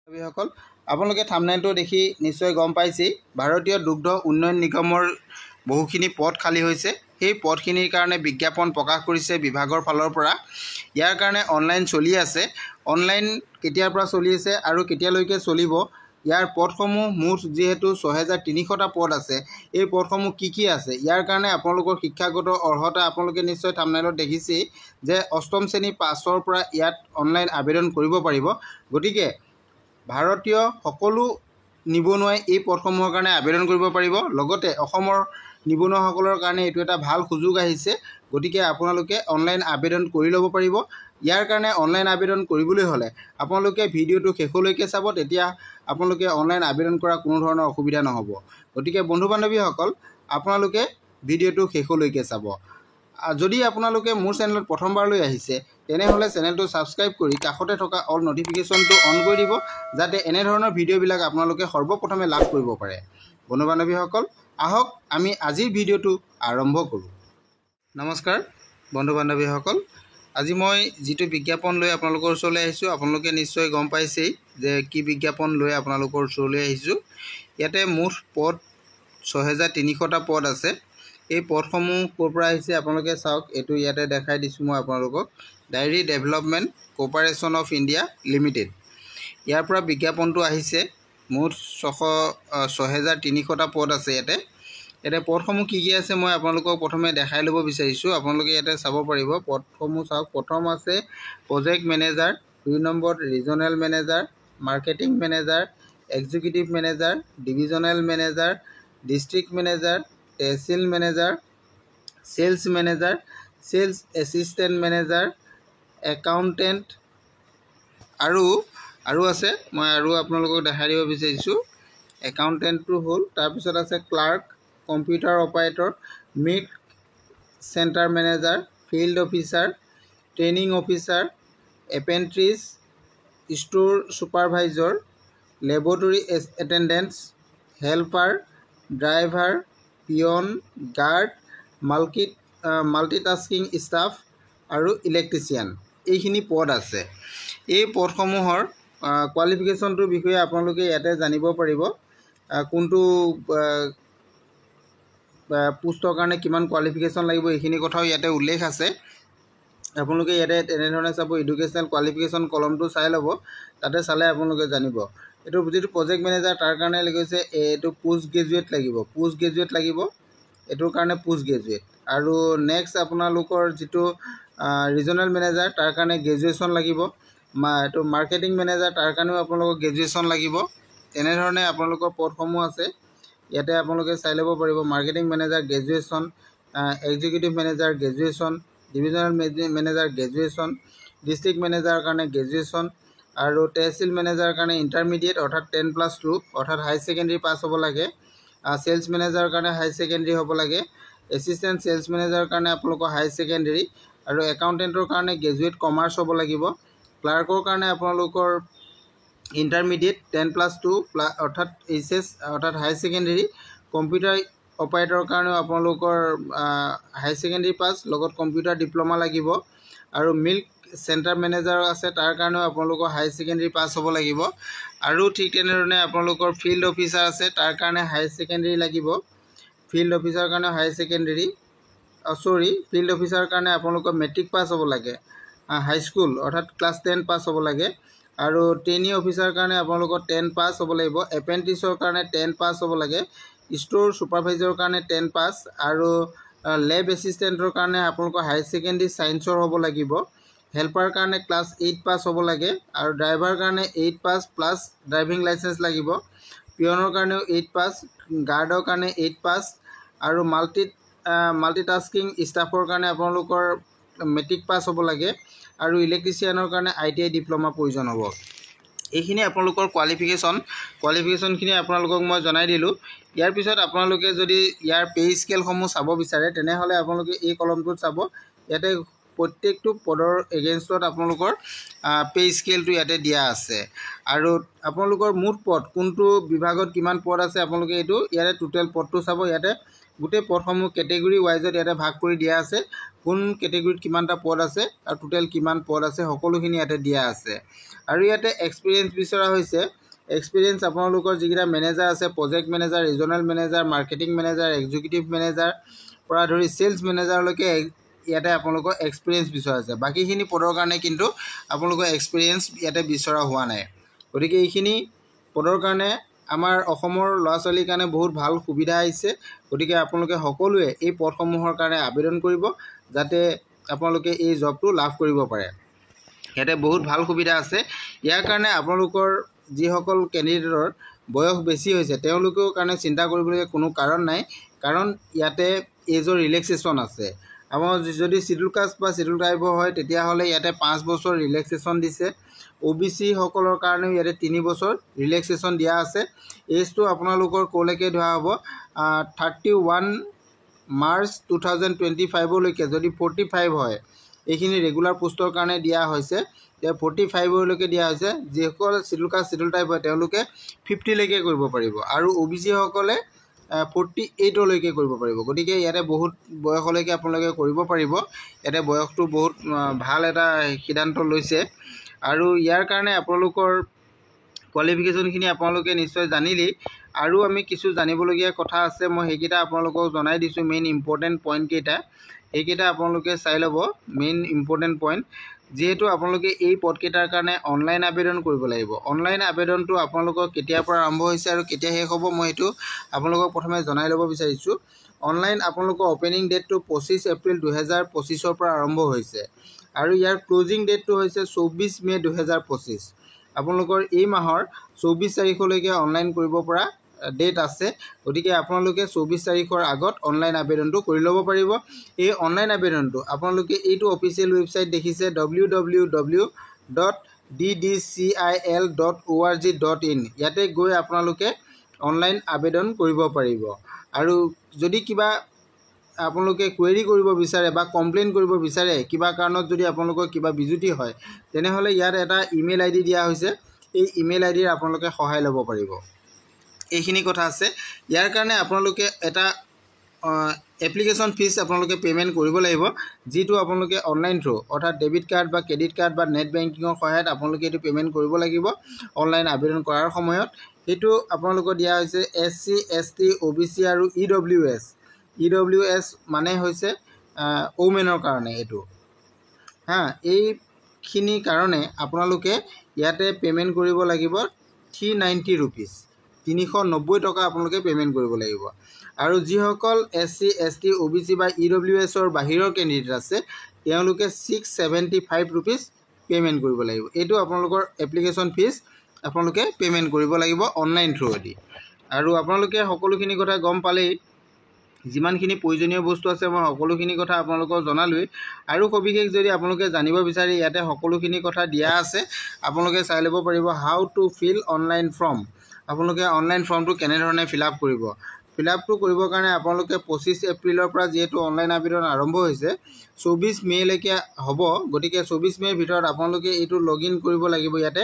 বান্ধৱীসকল, আপোনালোকে থাম্বনেইলটো দেখি নিশ্চয় গম পাইছেই, ভাৰতীয় দুগ্ধ উন্নয়ন নিগমৰ বহুখিনি পদ খালী হৈছে। সেই পদখিনিৰ কাৰণে বিজ্ঞাপন প্ৰকাশ কৰিছে বিভাগৰ ফালৰ পৰা। ইয়াৰ কাৰণে অনলাইন চলি আছে। অনলাইন কেতিয়াৰ পৰা চলি আছে আৰু কেতিয়ালৈকে চলিব, ইয়াৰ পদসমূহ মুঠ যিহেতু 6300টা পদ আছে, এই পদসমূহ কি কি আছে, ইয়াৰ কাৰণে আপোনালোকৰ শিক্ষাগত অৰ্হতা আপোনালোকে নিশ্চয় থাম্বনেইলত দেখিছেই যে অষ্টম শ্ৰেণী পাছৰ পৰা ইয়াত অনলাইন আবেদন কৰিব পাৰিব। গতিকে ভাৰতীয় সকলো নিবনুৱাই এই পদসমূহৰ কাৰণে আবেদন কৰিব পাৰিব। লগতে অসমৰ নিবনুৱাসকলৰ কাৰণে এইটো এটা ভাল সুযোগ আহিছে। গতিকে আপোনালোকে অনলাইন আবেদন কৰি ল'ব পাৰিব। ইয়াৰ কাৰণে অনলাইন আবেদন কৰিবলৈ হ'লে আপোনালোকে ভিডিঅ'টো শেষলৈকে চাব, তেতিয়া আপোনালোকে অনলাইন আবেদন কৰা কোনো ধৰণৰ অসুবিধা নহ'ব। গতিকে বন্ধু বান্ধৱীসকল, আপোনালোকে ভিডিঅ'টো শেষলৈকে চাব। যদি আপোনালোকে মোৰ চেনেলত প্ৰথমবাৰলৈ আহিছে, তেনেহ'লে চেনেলটো ছাবস্ক্ৰাইব কৰি কাষতে থকা অল ন'টিফিকেশ্যনটো অন কৰি দিব, যাতে এনেধৰণৰ ভিডিঅ'বিলাক আপোনালোকে সৰ্বপ্ৰথমে লাভ কৰিব পাৰে। বন্ধু বান্ধৱীসকল, আহক আমি আজিৰ ভিডিঅ'টো আৰম্ভ কৰোঁ। নমস্কাৰ বন্ধু বান্ধৱীসকল, আজি মই যিটো বিজ্ঞাপন লৈ আপোনালোকৰ ওচৰলৈ আহিছোঁ, আপোনালোকে নিশ্চয় গম পাইছেই যে কি বিজ্ঞাপন লৈ আপোনালোকৰ ওচৰলৈ আহিছোঁ। ইয়াতে মুঠ পদ 6300টা পদ আছে। এই পদসমূহ ক'ৰ পৰা আহিছে আপোনালোকে চাওক, এইটো ইয়াতে দেখাই দিছোঁ মই আপোনালোকক। Dairy Development Corporation of India Limited, ইয়াৰ পৰা বিজ্ঞাপনটো আহিছে। মুঠ 6300টা পদ আছে ইয়াতে। ইয়াতে পদসমূহ কি কি আছে মই আপোনালোকক প্ৰথমে দেখাই ল'ব বিচাৰিছোঁ। আপোনালোকে ইয়াতে চাব পাৰিব পদসমূহ চাওক। প্ৰথম আছে প্ৰজেক্ট মেনেজাৰ, 2 নম্বৰত regional manager, marketing manager, executive manager, divisional manager, district manager, tehsil manager, sales manager, sales assistant manager, accountant আৰু আছে। মই আৰু আপোনালোকক দেখাই দিব বিচাৰিছোঁ। একাউণ্টেণ্টটো হ'ল, তাৰপিছত আছে clerk, computer operator, milk centre manager, field officer, training officer, apprentice, store supervisor, laboratory attendants, helper, driver, peon, guard, multitasking staff আৰু ইলেক্ট্ৰিচিয়ান। এইখিনি পদ আছে। এই পদসমূহৰ কোৱালিফিকেশ্যনটোৰ বিষয়ে আপোনালোকে ইয়াতে জানিব পাৰিব, কোনটো পোষ্টৰ কাৰণে কিমান কোৱালিফিকেশ্যন লাগিব এইখিনি কথাও ইয়াতে উল্লেখ আছে। আপোনালোকে ইয়াতে তেনেধৰণে চাব, এডুকেশ্যনেল কোৱালিফিকেশ্যন কলমটো চাই ল'ব, তাতে চালে আপোনালোকে জানিব। এইটো যিটো প্ৰজেক্ট মেনেজাৰ তাৰ কাৰণে লাগিছে এইটো পোষ্ট গ্ৰেজুৱেট লাগিব, পোষ্ট গ্ৰেজুৱেট লাগিব এইটোৰ কাৰণে পোষ্ট গ্ৰেজুৱেট। আৰু নেক্সট আপোনালোকৰ যিটো ৰিজনেল মেনেজাৰ তাৰ কাৰণে গ্ৰেজুৱেশ্যন লাগিব, এইটো মাৰ্কেটিং মেনেজাৰ তাৰ কাৰণেও আপোনালোকৰ গ্ৰেজুৱেশ্যন লাগিব। তেনেধৰণে আপোনালোকৰ পদসমূহ আছে, ইয়াতে আপোনালোকে চাই ল'ব পাৰিব। Marketing manager graduation, executive manager graduation, divisional manager graduation, district মেনেজাৰৰ কাৰণে গ্ৰেজুৱেশ্যন আৰু তেহচিল মেনেজাৰৰ কাৰণে ইণ্টাৰমিডিয়েট অৰ্থাৎ 10+2 অৰ্থাৎ হাই ছেকেণ্ডেৰী পাছ হ'ব লাগে। চেলছ মেনেজাৰৰ কাৰণে হাই ছেকেণ্ডেৰী হ'ব লাগে, এছিষ্টেণ্ট চেলছ মেনেজাৰৰ কাৰণে আপোনালোকৰ হাই ছেকেণ্ডেৰী আৰু একাউণ্টেণ্টৰ কাৰণে গ্ৰেজুৱেট কমাৰ্চ হ'ব লাগিব। ক্লাৰ্কৰ কাৰণে আপোনালোকৰ ইণ্টাৰমিডিয়েট 10+2 অৰ্থাৎ এইচ এছ অৰ্থাৎ হাই ছেকেণ্ডেৰী। কম্পিউটাৰ অপাৰেটৰৰ কাৰণেও আপোনালোকৰ হাই ছেকেণ্ডেৰী পাছ লগত কম্পিউটাৰ ডিপ্ল'মা লাগিব। আৰু মিল্ক চেণ্টাৰ মেনেজাৰ আছে, তাৰ কাৰণেও আপোনালোকৰ হাই ছেকেণ্ডেৰী পাছ হ'ব লাগিব। আৰু ঠিক তেনেধৰণে আপোনালোকৰ ফিল্ড অফিচাৰ আছে, তাৰ কাৰণে হাই ছেকেণ্ডেৰী লাগিব। ফিল্ড অফিচাৰৰ কাৰণে হাই ছেকেণ্ডেৰী, চৰি ফিল্ড অফিচাৰৰ কাৰণে আপোনালোকৰ মেট্ৰিক পাছ হ'ব লাগে, হাইস্কুল অৰ্থাৎ ক্লাছ 10 পাছ হ'ব লাগে। আৰু ট্ৰেইনিং অফিচাৰৰ কাৰণে আপোনালোকৰ 10 পাছ হ'ব লাগিব, এপ্ৰেণ্টিছৰ কাৰণে 10 পাছ হ'ব লাগে, ষ্ট'ৰ ছুপাৰভাইজাৰৰ কাৰণে 10 পাছ আৰু লেব এছিষ্টেণ্টৰ কাৰণে আপোনালোকৰ হাই ছেকেণ্ডেৰী ছায়েন্সৰ হ'ব লাগিব। হেল্পাৰ কাৰণে ক্লাছ 8 পাছ হ'ব লাগে আৰু ড্ৰাইভাৰ কাৰণে 8 পাছ প্লাছ ড্ৰাইভিং লাইচেঞ্চ লাগিব। পিয়নৰ কাৰণেও 8 পাছ, গাৰ্ডৰ কাৰণে 8 পাছ আৰু মাল্টিটাস্কিং ষ্টাফৰ কাৰণে আপোনালোকৰ মেট্ৰিক পাছ হ'ব লাগে আৰু ইলেক্ট্ৰিচিয়ানৰ কাৰণে ITI diploma প্ৰয়োজন হ'ব। এইখিনি আপোনালোকৰ কোৱালিফিকেশ্যনখিনি আপোনালোকক মই জনাই দিলোঁ। ইয়াৰ পিছত আপোনালোকে যদি ইয়াৰ পে' স্কেলসমূহ চাব বিচাৰে, তেনেহ'লে আপোনালোকে এই কলমটোত চাব। ইয়াতে প্ৰত্যেকটো পদৰ এগেইনষ্টত আপোনালোকৰ পে' স্কেলটো ইয়াতে দিয়া আছে। আৰু আপোনালোকৰ মুঠ পদ কোনটো বিভাগত কিমান পদ আছে আপোনালোকে এইটো ইয়াতে টোটেল পদটো চাব। ইয়াতে গোটেই পদসমূহ কেটেগৰী ৱাইজত ইয়াতে ভাগ কৰি দিয়া আছে, কোন কেটেগৰীত কিমানটা পদ আছে আৰু টোটেল কিমান পদ আছে সকলোখিনি ইয়াতে দিয়া আছে। আৰু ইয়াতে এক্সপিৰিয়েঞ্চ বিচৰা হৈছে। এক্সপিৰিয়েঞ্চ আপোনালোকৰ যিকেইটা মেনেজাৰ আছে, project manager, regional manager, marketing manager, executive manager পৰা ধৰি চেলছ মেনেজাৰলৈকে ইয়াতে আপোনালোকৰ এক্সপিৰিয়েঞ্চ বিচৰা আছে। বাকীখিনি পদৰ কাৰণে কিন্তু আপোনালোকৰ এক্সপিৰিয়েঞ্চ ইয়াতে বিচৰা হোৱা নাই। গতিকে এইখিনি পদৰ কাৰণে আমাৰ অসমৰ ল'ৰা ছোৱালীৰ কাৰণে বহুত ভাল সুবিধা আহিছে। গতিকে আপোনালোকে সকলোৱে এই পদসমূহৰ কাৰণে আবেদন কৰিব, যাতে আপোনালোকে এই জবটো লাভ কৰিব পাৰে। ইয়াতে বহুত ভাল সুবিধা আছে। ইয়াৰ কাৰণে আপোনালোকৰ যিসকল কেণ্ডিডেটৰ বয়স বেছি হৈছে, তেওঁলোকেও কাৰণে চিন্তা কৰিবলগীয়া কোনো কাৰণ নাই, কাৰণ ইয়াতে এজৰ ৰিলেক্সেশ্যন আছে। আপোনাৰ যদি চিডিউল কাষ্ট বা চিডিউল ট্ৰাইবৰ হয়, তেতিয়াহ'লে ইয়াতে 5 বছৰ ৰিলেক্সেশ্যন দিছে। অ' বি চিসকলৰ কাৰণেও ইয়াতে 3 বছৰ ৰিলেক্সেশ্যন দিয়া আছে। এজটো আপোনালোকৰ ক'লৈকে ধৰা হ'ব? 31 March 2025লৈকে যদি 45 হয়, এইখিনি ৰেগুলাৰ পোষ্টৰ কাৰণে দিয়া হৈছে, 45লৈকে দিয়া হৈছে। যিসকল চিডিউল কাষ্ট, চিডিউল ট্ৰাইব হয়, তেওঁলোকে 50লৈকে কৰিব পাৰিব আৰু অ' বি চিসকলে 48লৈকে কৰিব পাৰিব। গতিকে ইয়াতে বহুত বয়সলৈকে আপোনালোকে কৰিব পাৰিব। ইয়াতে বয়সটো বহুত ভাল এটা সিদ্ধান্ত লৈছে। আৰু ইয়াৰ কাৰণে আপোনালোকৰ কোৱালিফিকেশ্যনখিনি আপোনালোকে নিশ্চয় জানিলেই। আৰু আমি কিছু জানিবলগীয়া কথা আছে, মই সেইকেইটা আপোনালোকক জনাই দিছোঁ। মেইন ইম্পৰ্টেণ্ট পইণ্টকেইটা, সেইকেইটা আপোনালোকে চাই ল'ব। মেইন ইম্পৰ্টেণ্ট পইণ্ট, যিহেতু আপোনালোকে এই পদকেইটাৰ কাৰণে অনলাইন আবেদন কৰিব লাগিব। অনলাইন আবেদনটো আপোনালোকৰ কেতিয়াৰ পৰা আৰম্ভ হৈছে আৰু কেতিয়া শেষ হ'ব, মই সেইটো আপোনালোকক প্ৰথমে জনাই ল'ব বিচাৰিছোঁ। অনলাইন আপোনালোকৰ অ'পেনিং ডেটটো 25 এপ্ৰিল 2025ৰ পৰা আৰম্ভ হৈছে আৰু ইয়াৰ ক্ল'জিং ডেটটো হৈছে 24 মে' 2025। আপোনালোকৰ এই মাহৰ 24 তাৰিখলৈকে অনলাইন কৰিব পৰা ডেট আছে। গতিকে আপোনালোকে 24 তাৰিখৰ আগত অনলাইন আবেদনটো কৰি ল'ব পাৰিব। এই অনলাইন আবেদনটো আপোনালোকে এইটো অফিচিয়েল ৱেবছাইট দেখিছে, www.ddcil.org.in, ইয়াতে গৈ আপোনালোকে অনলাইন আবেদন কৰিব পাৰিব। আৰু যদি কিবা আপোনালোকে কুৱেৰি কৰিব বিচাৰে বা কমপ্লেইন কৰিব বিচাৰে, কিবা কাৰণত যদি আপোনালোকৰ কিবা বিজুতি হয়, তেনেহ'লে ইয়াত এটা ইমেইল আই ডি দিয়া হৈছে। এই ইমেইল আই ডিৰ আপোনালোকে সহায় ল'ব পাৰিব। এইখিনি কথা আছে। ইয়াৰ কাৰণে আপোনালোকে এটা এপ্লিকেশ্যন ফিজ আপোনালোকে পে'মেণ্ট কৰিব লাগিব, যিটো আপোনালোকে অনলাইন থ্ৰু, অৰ্থাৎ ডেবিট কাৰ্ড বা ক্ৰেডিট কাৰ্ড বা নেট বেংকিঙৰ সহায়ত আপোনালোকে এইটো পে'মেণ্ট কৰিব লাগিব অনলাইন আবেদন কৰাৰ সময়ত। সেইটো আপোনালোকৰ দিয়া হৈছে এছ চি, এছ টি, অ' বি চি আৰু E W S. E W S মানে হৈছে ওমেনৰ কাৰণে এইটো। হা, এইখিনিৰ কাৰণে আপোনালোকে ইয়াতে পে'মেণ্ট কৰিব লাগিব 390 ৰুপিজ, 390 টকা আপোনালোকে পে'মেণ্ট কৰিব লাগিব। আৰু যিসকল এছ চি, এছ টি, অ' বি চি বা ই ডব্লিউ এছৰ বাহিৰৰ কেণ্ডিডেট আছে, তেওঁলোকে 675 ৰুপিজ পে'মেণ্ট কৰিব লাগিব। এইটো আপোনালোকৰ এপ্লিকেশ্যন ফিজ আপোনালোকে পে'মেণ্ট কৰিব লাগিব অনলাইন থ্ৰুৱেদি। আৰু আপোনালোকে সকলোখিনি কথা গম পালেই। যিমানখিনি প্ৰয়োজনীয় বস্তু আছে, মই সকলোখিনি কথা আপোনালোকক জনালোৱেই। আৰু সবিশেষ যদি আপোনালোকে জানিব বিচাৰে, ইয়াতে সকলোখিনি কথা দিয়া আছে, আপোনালোকে চাই ল'ব পাৰিব। How to fill online form, আপোনালোকে অনলাইন ফৰ্মটো কেনেধৰণে ফিল আপ কৰিব? ফিল আপটো কৰিবৰ কাৰণে আপোনালোকে 25 এপ্ৰিলৰ পৰা যিহেতু অনলাইন আবেদন আৰম্ভ হৈছে, 24 মে'লৈকে হ'ব। গতিকে 24 মে'ৰ ভিতৰত আপোনালোকে এইটো লগ ইন কৰিব লাগিব। ইয়াতে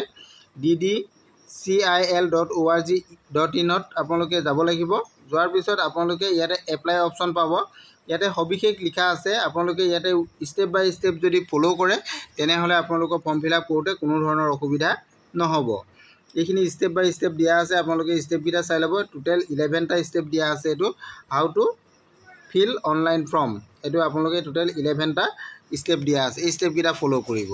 ddcil.org.inত আপোনালোকে যাব লাগিব। যোৱাৰ পিছত আপোনালোকে ইয়াতে এপ্লাই অপশ্যন পাব। ইয়াতে সবিশেষ লিখা আছে। আপোনালোকে ইয়াতে ষ্টেপ বাই ষ্টেপ যদি ফ'ল' কৰে, তেনেহ'লে আপোনালোকৰ ফৰ্ম ফিল আপ কৰোঁতে কোনো ধৰণৰ অসুবিধা নহ'ব। এইখিনি ষ্টেপ বাই ষ্টেপ দিয়া আছে, আপোনালোকে ষ্টেপকেইটা চাই ল'ব। টোটেল 11টা ষ্টেপ দিয়া আছে। এইটো how to fill online form, এইটো আপোনালোকে টোটেল 11টা ষ্টেপ দিয়া আছে, এই ষ্টেপকেইটা ফ'ল' কৰিব।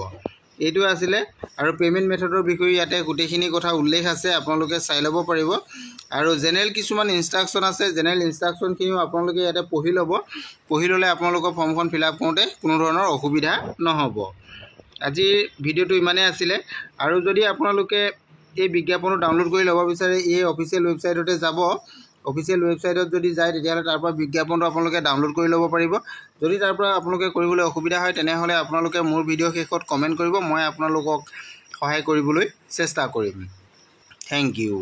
এইটো আছিলে। আৰু পে'মেণ্ট মেথডৰ বিষয়ে ইয়াতে গোটেইখিনি কথা উল্লেখ আছে, আপোনালোকে চাই ল'ব পাৰিব। আৰু জেনেৰেল কিছুমান ইনষ্ট্ৰাকশ্যন আছে, জেনেৰেল ইনষ্ট্ৰাকশ্যনখিনিও আপোনালোকে ইয়াতে পঢ়ি ল'ব। পঢ়ি ল'লে আপোনালোকৰ ফৰ্মখন ফিল আপ কৰোঁতে কোনো ধৰণৰ অসুবিধা নহ'ব। আজিৰ ভিডিঅ'টো ইমানেই আছিলে। আৰু যদি আপোনালোকে এই বিজ্ঞাপনটো ডাউনলোড কৰি ল'ব বিচাৰে, এই অফিচিয়েল ৱেবছাইটতে যাব। অফিচিয়েল ৱেবছাইটত যদি যায়, তেতিয়াহ'লে তাৰ পৰা বিজ্ঞাপনটো আপোনালোকে ডাউনলোড কৰি ল'ব পাৰিব। যদি তাৰ পৰা আপোনালোকে কৰিবলৈ অসুবিধা হয়, তেনেহ'লে আপোনালোকে মোৰ ভিডিঅ' শেষত কমেণ্ট কৰিব, মই আপোনালোকক সহায় কৰিবলৈ চেষ্টা কৰিম। Thank U.